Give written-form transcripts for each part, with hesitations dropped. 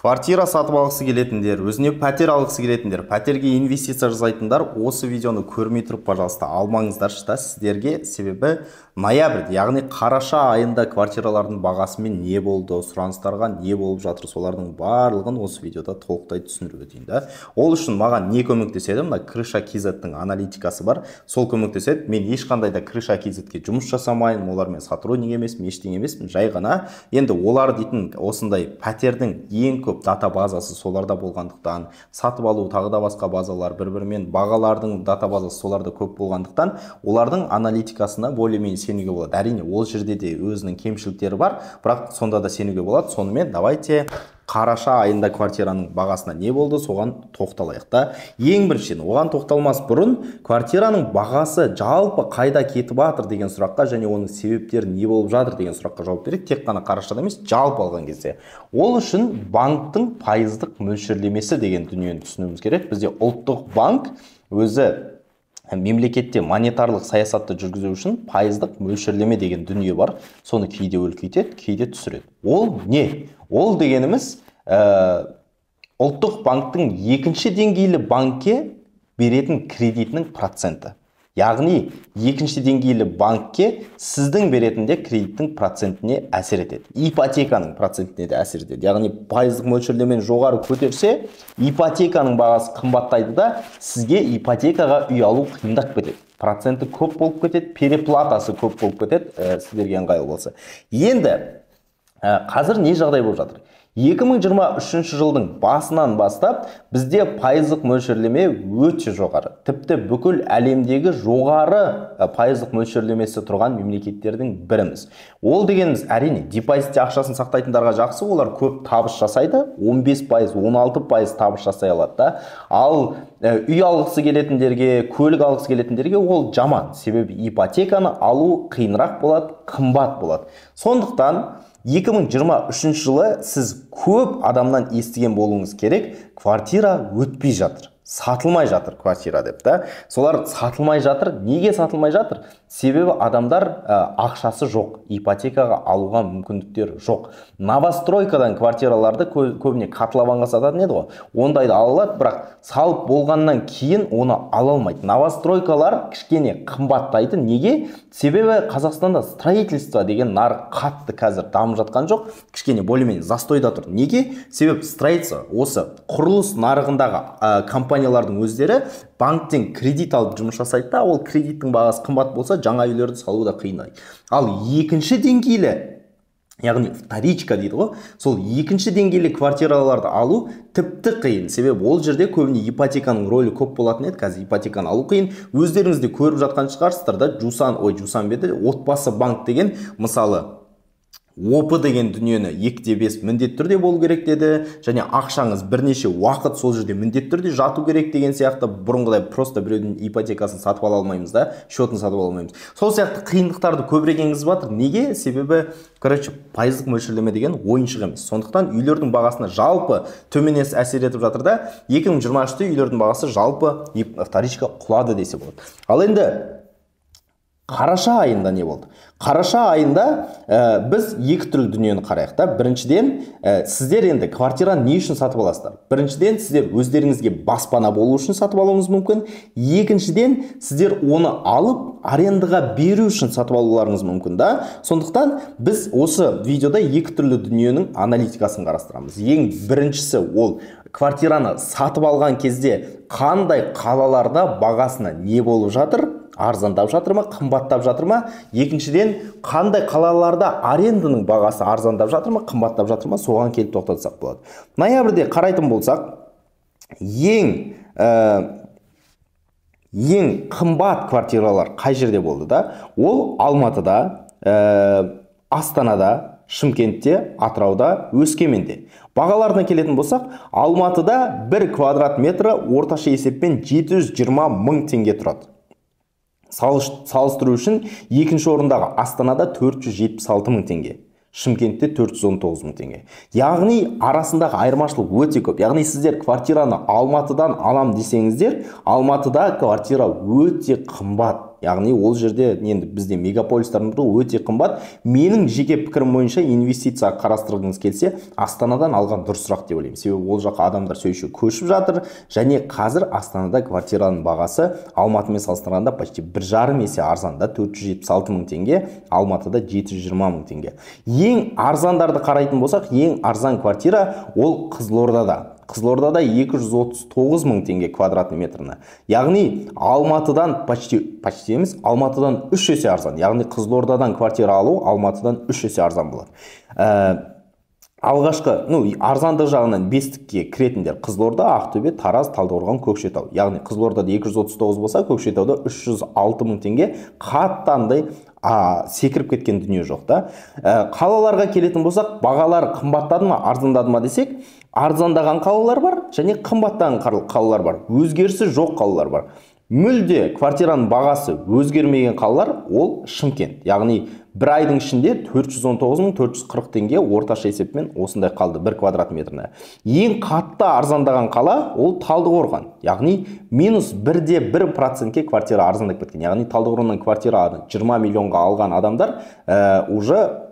Квартира сатып алғысы келетіндер, өзіне пәтер алғысы келетіндер, пәтерге инвестиция жасайтындар осы видеоны көрмей тұрып, пожалуйста, алмаңыздаршы да сіздерге, себебі ноябрь, яғни қараша айында квартиралардың бағасымен не болды, сұраныстарға не болып жатыр, солардың барлығын осы видеода толықтай түсіндіріп өтейін да. Ол үшін маған не көмектеседі? Мына Крыша KZ-тің аналитикасы бар, сол көмектеседі. Мен ешқандай да Крыша KZ-ке жұмыс жасамаймын, олармен сотрудник емеспін, ештеңе емеспін, жай ғана енді олар дейтін осындай пәтердің ең көп дата базасы соларда болғандықтан, сатып алу тағы да басқа базалар бір-бірімен бағалардың дата базасы соларда көп болғандықтан, олардың аналитикасына более-менее сенуге болады. Әрине, ол жерде де өзінің кемшіліктері бар, бірақ сонда да сенуге болады. Сонымен давайте қараша айында квартираның бағасына не болды, соған тоқталайық та. Ең біріншіден, оған тоқталмас бұрын квартираның бағасы жалпы қайда кетіп жатыр деген сұраққа және оның себептері не болып жатыр деген сұраққа жауап берейік. Тек қана қарашада емес, жалпы алған кезде. Ол үшін банктың пайыздық мөлшерлемесі деген дүниені түсінуіміз керек. Бізде ұлттық банк өзі мемлекетте монетарлық саясатты жүргізу үшін пайыздық мөлшерлеме деген дүние бар. Соны кейде үлкейтеді, кейде түсіреді. Ол не? Ол дегеніміз ұлттық банктың екінші деңгейлі банкке беретін кредитінің проценті. Яғни екінші деңгейлі банкке сіздің беретінде кредиттің процентіне әсер етеді. Ипотеканың процентіне де әсер етеді. Яғни пайыздық мөлшерлемені жоғары көтерсе, ипотеканың бағасы қымбаттайды да, сізге ипотекаға үй алу қиындап кетеді. Проценті көп болып кетеді, переплатасы көп болып кетеді, сіздерге ыңғайлы болса. Енді қазір не жағдай болып жатыр? 2023 жылдың басынан бастап бізде пайыздық мөлшерлеме өте жоғары. Тіпті бүкіл әлемдегі жоғары пайыздық мөлшерлемесі тұрған мемлекеттердің біріміз. Ол дегеніміз, әрине, депозитте ақшасын сақтайтындарға жақсы, олар көп табыс жасайды, 15%, 16% табыс жасай алады да. Ал үй алғысы келетіндерге, көлік алғысы келетіндерге ол жаман. Себебі ипотеканы алу қиынырақ болады, қымбат болады. Сондықтан 2023 жылы сіз көп адамнан естіген болуыңыз керек, квартира өтпей жатыр, сатылмай жатыр квартира деп та. Солар сатылмай жатыр. Неге сатылмай жатыр? Себебі адамдар ақшасы жоқ, ипотекаға алуға мүмкіндіктері жоқ. Новостройкадан квартираларды көбіне котлованға сататын еді ғой. Ондайды ала алады, бірақ салып болғаннан кейін оны ала алмайды. Новостройкалар кішкене қымбаттайды. Неге? Себебі Қазақстанда строительство деген нарық қатты қазір дамып жатқан жоқ, кішкене более-менее застойда тұр. Неге? Себебі строительство, осы құрылыс нарығындағы компаниялардың өздері банктен кредит алып жұмыс жасайды да, ол кредиттің бағасы қымбат болса, жаңа үйлерді салу да қиын. Ал екінші деңгейлі, яғни вторичка дейді ғой, сол екінші деңгейлі квартираларды алу тіпті қиын. Себебі ол жерде көбіне ипотеканың рөлі көп болатын еді, қазір ипотеканы алу қиын. Өздеріңіз де көріп жатқан шығарсыздар да, Жусан, ой, Жусан беті, Отбасы банк деген, мысалы, ОП деген дүниені 2,5 міндетті түрде болу керек деді, және ақшаңыз бірнеше уақыт сол жерде міндетті түрде жату керек деген сияқты. Бұрынғыдай просто біреудің ипотекасын сатып ала алмаймыз да, счетын сатып ала алмаймыз. Сол сияқты қиындықтарды көбірек енгізіп жатыр. Неге? Себебі, короче, пайыздық мөлшерлеме деген ойыншық емес. Сондықтан үйлердің бағасына жалпы төмен әсер етіп жатыр да. 2023-те үйлердің бағасы жалпы вторичка құлады десе болады. Ал енді қараша айында не болды? Қараша айында біз екі түрлі дүниені қарайық та. Біріншіден, сіздер енді квартираны не үшін сатып аласыздар? Біріншіден, сіздер өздеріңізге баспана болу үшін сатып алуыңыз мүмкін. Екіншіден, сіздер оны алып арендаға беру үшін сатып алуларыңыз мүмкін да. Сондықтан біз осы видеода екі түрлі дүниенің аналитикасын қарастырамыз. Ең біріншісі, ол квартираны сатып алған кезде қандай қалаларда бағасына не болып жатыр? Арзандап жатыр ма, қымбаттап жатыр ма? Екіншіден, қандай қалаларда аренданың бағасы арзандап жатыр ма, қымбаттап жатыр ма, соған келіп тоқтатсақ болады. Ноябрьде қарайтын болсақ, ең қымбат квартиралар қай жерде болды да? Ол Алматыда, Астанада, Шымкентте, Атырауда, Өскеменде. Бағаларына келетін болсақ, Алматыда 1 квадрат метрі орташа есеппен 720 мың теңге тұрады. Салыстыру үшін екінші орындағы Астанада 476 мың теңге, Шымкентте 419 мың теңге. Яғни арасындағы айырмашылық өте көп. Яғни сіздер квартираны Алматыдан алам десеңіздер, Алматыда квартира өте қымбат. Яғни ол жерде енді бізде мегаполистардың бірі өте қымбат. Менің жеке пікірім бойынша инвестиция қарастырғыңыз келсе, Астанадан алған дұрысырақ деп ойлаймын. Себебі ол жаққа адамдар все еще көшіп жатыр. Және қазір Астанада квартираның бағасы Алматымен салыстырғанда почти 1,5 есе арзан да, 476 мың теңге, Алматыда 720 мың теңге. Ең арзандарды қарайтын болсақ, ең арзан квартира ол Қызылордада. Қызылордада 239 мың теңге квадратный метріне. Яғни Алматыдан почти емес, Алматыдан 3 есе арзан. Яғни Қызылордадан квартира алу Алматыдан 3 есе арзан болады. Алғашқы, арзандық жағынан бестікке кіретіндер Қызылорда, Ақтөбе, Тараз, Талдықорған, Көкшетау. Яғни Қызылордада 239 болса, Көкшетауда 306 мың теңге. Қатты андай секіріп кеткен дүние жоқ та. Қалаларға келетін болсақ, бағалар қымбаттады ма, арзандады ма десек, арзандаған қалалар бар және қымбаттаған қалалар бар. Өзгерісі жоқ қалалар бар. Мүлде квартираның бағасы өзгермеген қалалар ол Шымкент. Яғни бір айдың ішінде 419 мың 440 теңге орташа есеппен осындай қалды бір квадрат метріне. Ең қатты арзандаған қала ол Талдықорған. Яғни минус 1,1%-ке квартира арзандап кеткен. Яғни Талдықорғаннан квартира 20 миллионға алған адамдар уже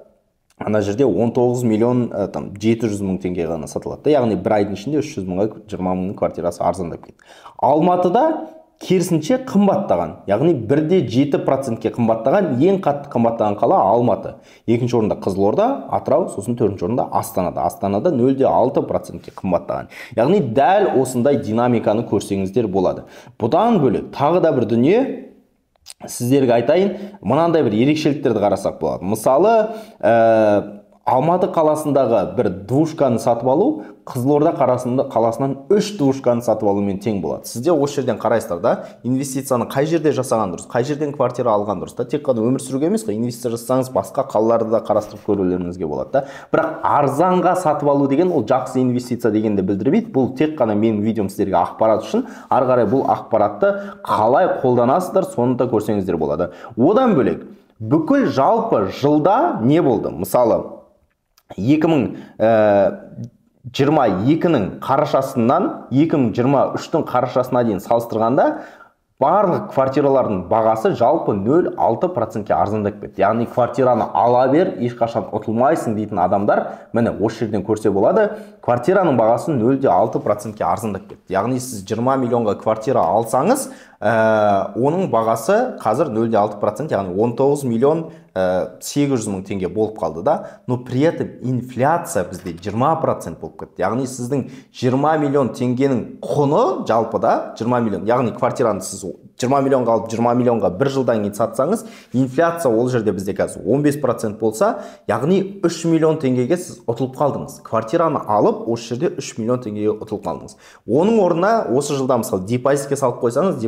ана жерде 19 миллион 700 мың теңге ғана сатылады. Яғни бір айдың ішінде 300 мыңға 20 мыңның квартирасы арзандап кетті. Алматыда керісінше қымбаттаған, яғни 1,7%-ке қымбаттаған, ең қатты қымбаттаған қала Алматы. Екінші орында Қызылорда, Атырау, сосын төртінші орында Астанада. Астанада 0,6%-ке қымбаттаған. Яғни дәл осындай динамиканы көрсеңіздер болады. Бұдан бөлек тағы да бір дүние сіздерге айтайын, мынандай бір ерекшеліктерді қарасақ болады. Мысалы, Алматы қаласындағы бір двушканы сатып алу Қызылорда қаласынан 3 двушканы сатып алумен тең болады. Сізде осы жерден қарайсыздар да, инвестицияны қай жерде жасаған дұрыс, қай жерден квартира алған дұрыс та, тек қана өмір сүруге емес қой, инвестиция жасасаңыз басқа қалаларды да қарастырып көрулеріңізге болады да. Бірақ арзанға сатып алу деген ол жақсы инвестиция дегенді білдірмейді. Бұл тек қана менің видеом сіздерге ақпарат үшін. Ары қарай бұл ақпаратты қалай қолданасыздар, соны да көрсеңіздер болады. Одан бөлек, бүкіл жалпы жылда не болды? Мысалы, 2022-нің қарашасынан 2023-тің қарашасына дейін салыстырғанда барлық квартиралардың бағасы жалпы 0,6%-ке арзандап кетті. Яғни квартираны ала бер, ешқашан ұтылмайсың дейтін адамдар, міне осы жерден көрсе болады, квартираның бағасы 0,6%-ке арзандап кетті. Яғни сіз 20 миллионға квартира алсаңыз, оның бағасы қазір 0,6%, яғни 19 миллион 800 мың теңге болып қалды да. Но при этом инфляция бізде 20% болып кетті. Яғни сіздің 20 миллион теңгенің құны жалпы да 20 миллион, яғни квартираны сіз 20 миллионға алып 20 миллионға бір жылдан кейін сатсаңыз, инфляция ол жерде бізде қазір 15% болса, яғни 3 миллион теңгеге сіз ұтылып қалдыңыз. Квартираны алып осы жерде 3 миллион теңгеге ұтылып қалдыңыз. Оның орнына осы жылда мысалы депозитке салып қойсаңыз,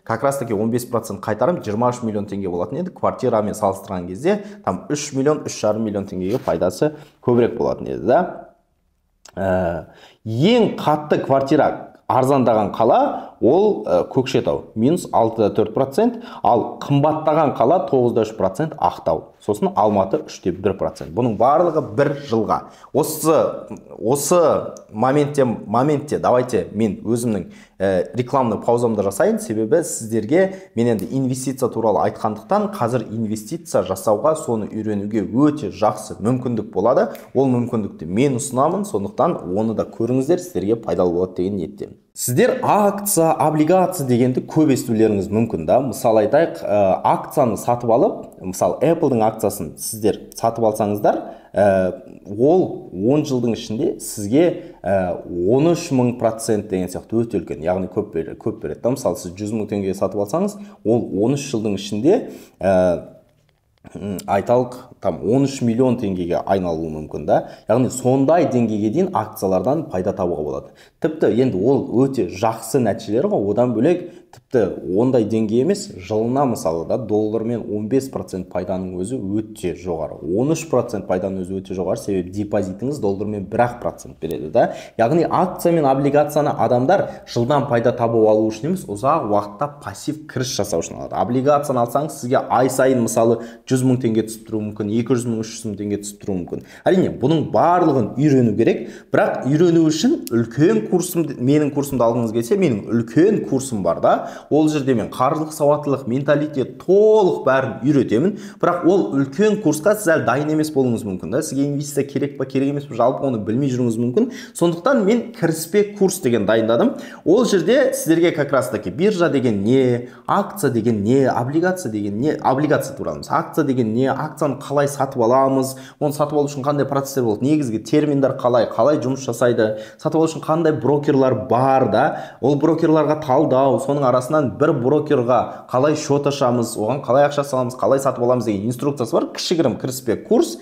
как раз таки 15% қайтарым 23 миллион теңге болатын еді. Квартирамен салыстырған кезде там 3 миллион, 3,5 миллион теңгеге пайдасы көбірек болатын еді да. Ең қатты квартира арзандаған қала ол Көкшетау, минус 6,4%, ал қымбаттаған қала 9,3% Ақтау, сосын Алматы 3,1%. Бұның барлығы бір жылға. Осы моментте давайте мен өзімнің рекламный паузамды жасайын, себебі сіздерге мен енді инвестиция туралы айтқандықтан қазір инвестиция жасауға, соны үйренуге өте жақсы мүмкіндік болады. Ол мүмкіндікті мен ұсынамын, сондықтан оны да көріңіздер, сіздерге пайдалы болады деген ниеттемін. Сіздер акция, облигация дегенді көп естулеріңіз мүмкін да. Мысалы айтайық, акцияны сатып алып, мысалы Apple'дың акциясын сіздер сатып алсаңыздар, ол 10 жылдың ішінде сізге 13.000% деген сияқты өте үлкен, яғни көп береді. Мысалы сіз 100 мың теңгеге сатып алсаңыз, ол 13 жылдың ішінде айталық там 13 миллион теңгеге айналуы мүмкін да. Яғни сондай деңгейге дейін акциялардан пайда табуға болады. Тіпті енді ол өте жақсы нәтижелер ғой. Одан бөлек тіпті ондай деңгей емес, жылына мысалы да доллармен 15% пайданың өзі өте жоғары. 13% пайданың өзі өте жоғары, себебі депозитіңіз доллармен 1% береді да. Яғни акция мен облигацияны адамдар жылдан пайда табу алу үшін емес, ұзақ уақытта пассив кіріс жасау үшін алады. Облигацияны алсаңыз, сізге ай сайын мысалы 100 мың теңге түсіп тұруы мүмкін, 200 мың, 300 мың теңге түсіп тұруы мүмкін. Әрине, бұның барлығын үйрену керек, бірақ үйрену үшін үлкен курсым, менің курсымды алғыңыз келсе, менің үлкен курсым бар да. курсқа. Ол жерде мен қаржылық сауаттылық, менталитет толық бәрін үйретемін. Бірақ ол үлкен курсқа сіз әлі дайын емес болуыңыз мүмкін да. Сізге инвестиция керек па, керек емес пе, жалпы оны білмей жүруіңіз мүмкін. Сондықтан мен кіріспе курс деген дайындадым. Ол жерде сіздерге как раз таки биржа деген не, акция деген не, облигация деген не, облигация туралы, акция деген не, акцияны қалай сатып аламыз, оны сатып алу үшін қандай процесстер болады, негізгі терминдер қалай жұмыс жасайды, сатып алу үшін қандай брокерлар бар да, ол брокерларға талдау, соның арасынан бір брокерға қалай счет ашамыз, оған қалай ақша саламыз, қалай сатып аламыз деген инструкциясы бар. Кішігірім кіріспе курс.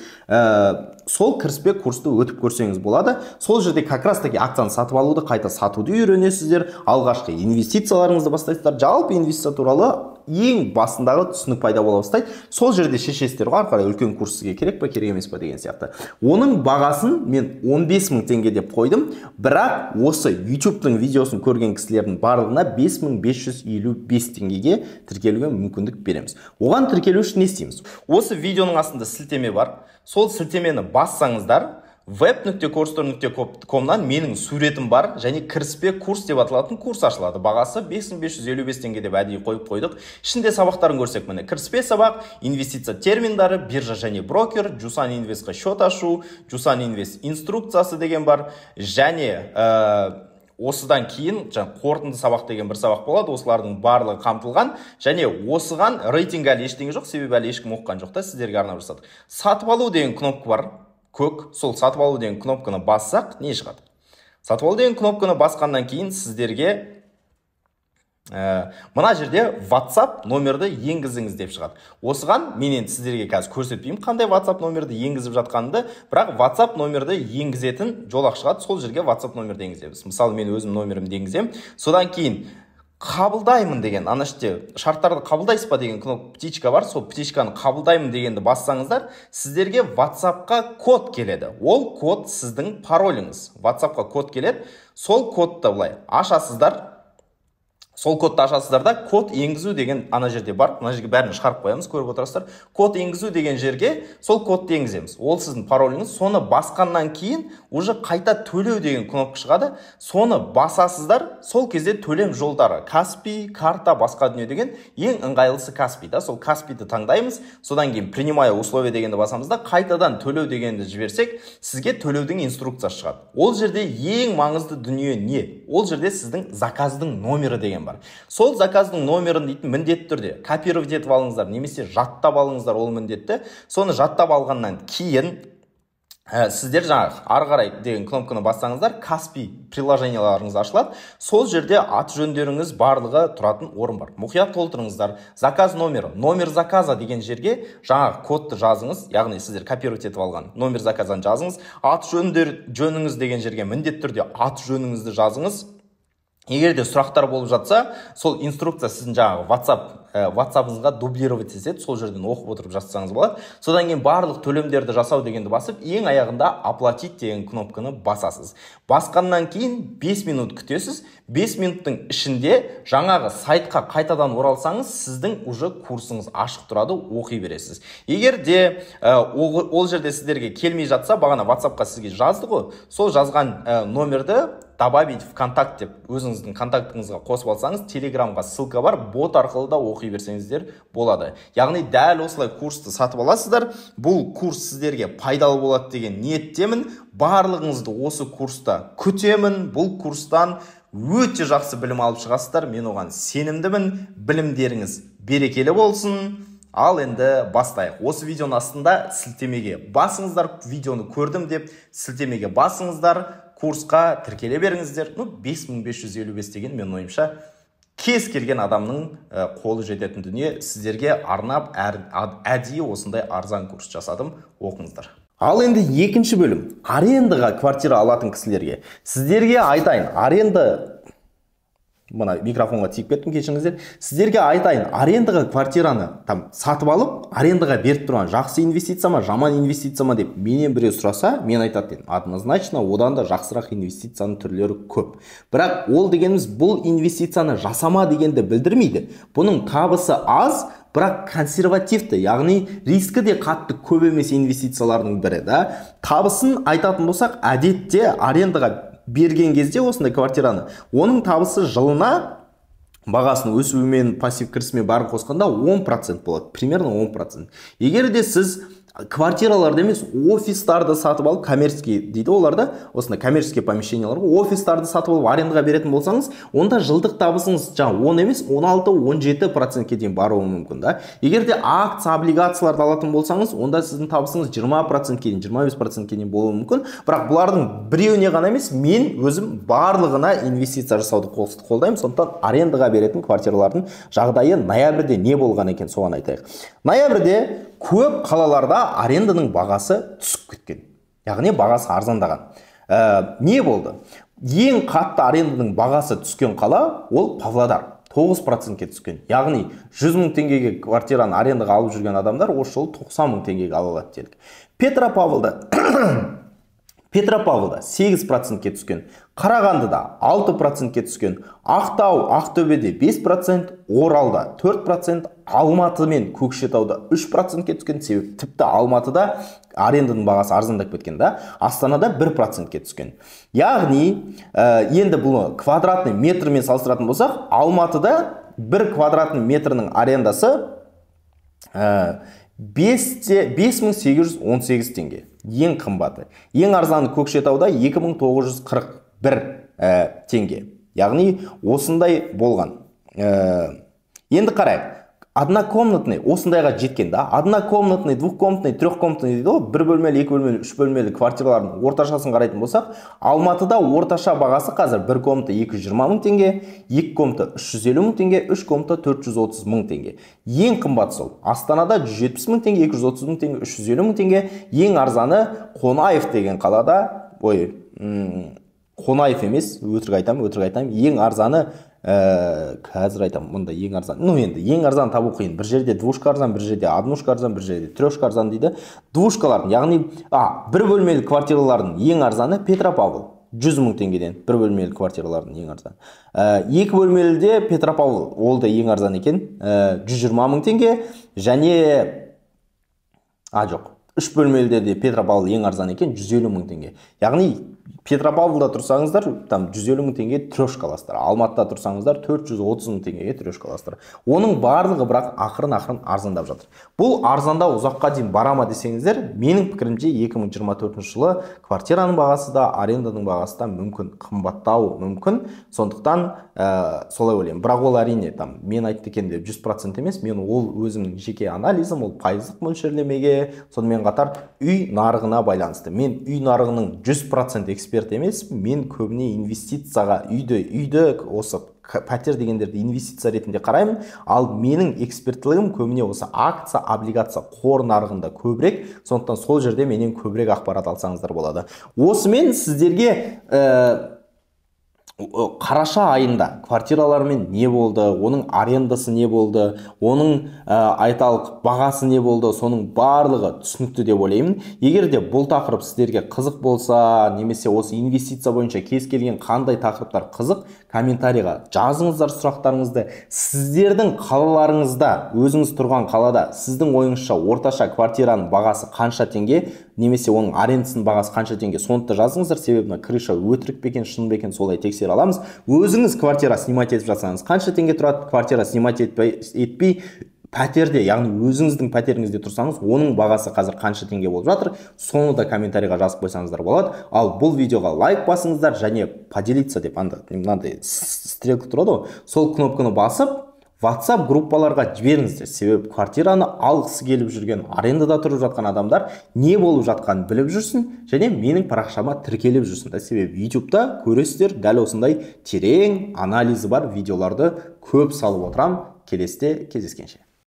Сол кіріспе курсты өтіп көрсеңіз болады. Сол жерде как раз таки акцияны сатып алуды, қайта сатуды үйренесіздер, алғашқы инвестицияларыңызды бастайсыздар. Жалпы инвестиция туралы ең басындағы түсінік пайда бола бастайды. Сол жерде шешесіздер ғой, ары қарай үлкен курс сізге керек па, керек емес па деген сияқты. Оның бағасын мен 15 000 теңге деп қойдым, бірақ осы YouTube'тың видеосын көрген кісілердің барлығына 5555 теңгеге тіркелуге мүмкіндік береміз. Оған тіркелу үшін не істейміз? Осы видеоның астында сілтеме бар. Сол сілтемені бассаңыздар, web.course.comнан менің суретім бар және кіріспе курс деп аталатын курс ашылады. Бағасы 5555 теңге деп әдейі қойып қойдық. Ішінде сабақтарын көрсек, міне, кіріспе сабақ, инвестиция терминдары, биржа және брокер, Жусан Инвестқа счет ашу, Жусан Инвест инструкциясы деген бар және осыдан кейін жаңа қорытынды сабақ деген бір сабақ болады. Осылардың барлығы қамтылған және осыған рейтинг әлі ештеңе жоқ, себебі әлі ешкім оқыған жоқ та, сіздерге арнап жасадық. Сатып алу деген кнопка бар, көк. Сол сатып алу деген кнопканы бассақ, не шығады? Сатып алу деген кнопканы басқаннан кейін сіздерге мына жерде WhatsApp номерді енгізіңіз деп шығады. Осыған мен енді сіздерге қазір көрсетпеймін қандай WhatsApp номерді енгізіп жатқанымды, бірақ WhatsApp номерді енгізетін жолақ шығады. Сол жерге WhatsApp номерді енгіземіз. Мысалы, мен өзім номерімді енгіземін. Содан кейін қабылдаймын деген, ана жерде шарттарды қабылдайсыз ба деген кнопка, птичка бар. Сол птичканы қабылдаймын дегенді бассаңыздар, сіздерге WhatsAppқа код келеді. Ол код сіздің пароліңіз. WhatsAppқа код келеді. Сол кодты былай ашасыздар. Сол кодты ашасыздар да, код енгізу деген ана жерде бар. Мына жерге бәрін шығарып қоямыз, көріп отырасыздар. Код енгізу деген жерге сол кодты енгіземіз. Ол сіздің пароліңіз. Соны басқаннан кейін уже қайта төлеу деген кнопка шығады. Соны басасыздар. Сол кезде төлем жолдары Каспи, карта, басқа дүние деген, ең ыңғайлысы Каспи да. Сол Каспиді таңдаймыз. Содан кейін принимаю условия дегенді басамыз да, қайтадан төлеу дегенді жіберсек, сізге төлеудің инструкциясы шығады. Ол жерде ең маңызды дүние не? Ол жерде сіздің заказдың номері деген бар. Сол заказдың номерін дейтін міндетті түрде копировать етіп алыңыздар немесе жаттап алыңыздар, ол міндетті. Соны жаттап алғаннан кейін сіздер жаңағы ары қарай деген кнопканы бассаңыздар, Каспи приложенияларыңыз ашылады. Сол жерде аты жөндеріңіз барлығы тұратын орын бар. Мұқият толтырыңыздар. Заказ номері, номер заказа деген жерге жаңағы кодты жазыңыз, яғни сіздер копировать етіп алған номер заказаны жазыңыз. Аты жөніңіз деген жерге міндетті түрде аты жөніңізді жазыңыз. Егер де сұрақтар болып жатса, сол инструкция сіздің жаңағы WhatsApp-ыңызға дублировать етеді, сол жерден оқып отырып жазсаңыз болады. Содан кейін барлық төлемдерді жасау дегенді басып, ең аяғында оплатить деген кнопканы басасыз. Басқаннан кейін 5 минут күтесіз. 5 минуттың ішінде жаңағы сайтқа қайтадан оралсаңыз, сіздің уже курсыңыз ашық тұрады, оқи бересіз. Егер де ол жерде сіздерге келмей жатса, бағана WhatsApp-қа сізге жазды ғой, сол жазған номерді добавить в контакт деп өзіңіздің контактыңызға қосып алсаңыз, Телеграмға ссылка бар, бот арқылы да оқи берсеңіздер болады. Яғни дәл осылай курсты сатып аласыздар. Бұл курс сіздерге пайдалы болады деген ниеттемін. Барлығыңызды осы курста күтемін. Бұл курстан өте жақсы білім алып шығасыздар. Мен оған сенімдімін. Білімдеріңіз берекелі болсын. Ал енді бастайық. Осы видеоның астында сілтемеге басыңыздар. Видеоны көрдім деп сілтемеге басыңыздар. Курсқа тіркеле беріңіздер. 5555 деген менің ойымша кез келген адамның қолы жететін дүние. Сіздерге арнап әдейі осындай арзан курс жасадым. Оқыңыздар. Ал енді екінші бөлім. Арендаға квартира алатын кісілерге. Сіздерге айтайын, аренда... Мына микрофонға тиіп кеттім, кешіріңіздер. Сіздерге айтайын, арендаға квартираны там сатып алып, арендаға беріп тұрған жақсы инвестиция ма, жаман инвестиция ма деп менен біреу сұраса, мен айтатын едім, однозначно одан да жақсырақ инвестицияның түрлері көп. Бірақ ол дегеніміз бұл инвестицияны жасама дегенді білдірмейді. Бұның табысы аз, бірақ консервативті, яғни рискі де қатты көп емес инвестициялардың бірі, да. Табысын айтатын болсақ, әдетте арендаға берген кезде осындай квартираны, оның табысы жылына Бағасының өсуімен, пассив кірісімен бәрін қосқанда 10% болады, примерно 10%. Егер де сіз квартираларды емес, офистарды сатып алып, коммерческий дейді оларда, осындай коммерческий помещениялар, офистарды сатып алып арендаға беретін болсаңыз, онда жылдық табысыңыз жаңа 10 емес, 16-17%-ке дейін баруы мүмкін да. Егер де акция, облигацияларды алатын болсаңыз, онда сіздің табысыңыз 20%-ке дейін, 25%-ке дейін болуы мүмкін. Бірақ бұлардың біреуіне ғана емес, мен өзім барлығына инвестиция жасауды қолдаймын. Сондықтан арендаға беретін квартиралардың жағдайы ноябрьде не болған екен, соған айтайық. Ноябрьде көп қалаларда аренданың бағасы түсіп кеткен, яғни бағасы арзандаған. Не болды? Ең қатты аренданың бағасы түскен қала ол Павлодар, 9%-ке түскен. Яғни 100 мың теңгеге квартираны арендаға алып жүрген адамдар осы жолы 90 мың теңгеге ала алады делік. Петропавлда 8%-ке түскен, Қарағандыда 6%-ке түскен, Ақтау, Ақтөбеде 5%, Оралда 4%, Алматы мен Көкшетауда 3%-ке түскен. Себебі тіпті Алматыда аренданың бағасы арзандап кеткен да, Астанада 1%-ке түскен. Яғни, енді бұны квадратный метрмен салыстыратын болсақ, Алматыда 1 квадратный метрінің арендасы 5818 теңге. Ең қымбаты. Ең арзаны Көкшетауда 2941 теңге. Яғни осындай болған. Енді қарайық. Однокомнатный осындайға жеткен да. Однокомнатный, двухкомнатный, трехкомнатный дейді ғой. Бір бөлмелі, екі бөлмелі, үш бөлмелі квартиралардың орташасын қарайтын болсақ, Алматыда орташа бағасы қазір бір комната 220 мың теңге, екі комната 350 мың теңге, үш комната 430 мың теңге. Ең қымбаты сол. Астанада 170 мың теңге, 230 мың теңге, 350 мың теңге. Ең арзаны Қонаев деген қалада, ой, Қонаев емес, өтірік айтамын. Ең арзаны қазір айтамын, мұнда ең арзан. Ну енді ең арзан табу қиын. Бір жерде двушка арзан, бір жерде однушка арзан, бір жерде трешка арзан дейді. Двушкалардың, яғни бір бөлмелі квартиралардың ең арзаны Петропавл, 100 мың теңгеден бір бөлмелі квартиралардың ең арзаны. Екі бөлмеліде Петропавл, ол да ең арзан екен, 120 мың теңге. Және жоқ, үш бөлмеліде де Петропавл ең арзан екен, 150 мың теңге. Яғни Петропавлда тұрсаңыздар, там 150 мың теңге трешка аласыздар. Алматыда тұрсаңыздар 430 мың теңгеге трешка аласыздар. Оның барлығы бірақ ақырын-ақырын арзандап жатыр. Бұл арзандау ұзаққа дейін бара ма десеңіздер, менің пікірімше 2024 жылы квартираның бағасы да, аренданың бағасы да мүмкін қымбаттауы мүмкін. Сондықтан солай ойлаймын. Бірақ ол әрине там мен айтты екен деп 100% емес, мен ол өзімнің жеке анализім, ол пайыздық мөлшерлемеге, сонымен қатар үй нарығына байланысты. Мен үй нарығының 100% эксперт емес, мен көбіне инвестицияға, үйді осы пәтер дегендерді инвестиция ретінде қараймын. Ал менің эксперттілігім көбіне осы акция, облигация, қор нарығында көбірек, сондықтан сол жерде менен көбірек ақпарат алсаңыздар болады. Осымен сіздерге қараша айында квартиралармен не болды, оның арендасы не болды, оның айталық бағасы не болды, соның барлығы түсінікті деп ойлаймын. Егер де бұл тақырып сіздерге қызық болса, немесе осы инвестиция бойынша кез келген қандай тақырыптар қызық, комментарийға жазыңыздар сұрақтарыңызды. Сіздердің қалаларыңызда, өзіңіз тұрған қалада, сіздің ойыңызша орташа квартираның бағасы қанша теңге, немесе оның арендасының бағасы қанша теңге, соны да жазыңыздар. Себебі мына крыша өтірік пе екен, шын ба екен, солай тексере аламыз. Өзіңіз квартира снимать етіп жатсаңыз қанша теңге тұрады, квартира снимать етпей пәтерде, яғни өзіңіздің пәтеріңізде тұрсаңыз, оның бағасы қазір қанша теңге болып жатыр, соны да комментарийға жазып қойсаңыздар болады. Ал бұл видеоға лайк басыңыздар және поделиться деп мынандай стрелка тұрады ғой, сол кнопканы басып WhatsApp группаларға жіберіңіздер. Себебі квартираны алғысы келіп жүрген, арендада тұрып жатқан адамдар не болып жатқанын біліп жүрсін және менің парақшама тіркеліп жүрсін. Себебі YouTube'да көресіздер, дәл осындай терең анализі бар видеоларды көп салып отырамын. Келесіде кездескенше.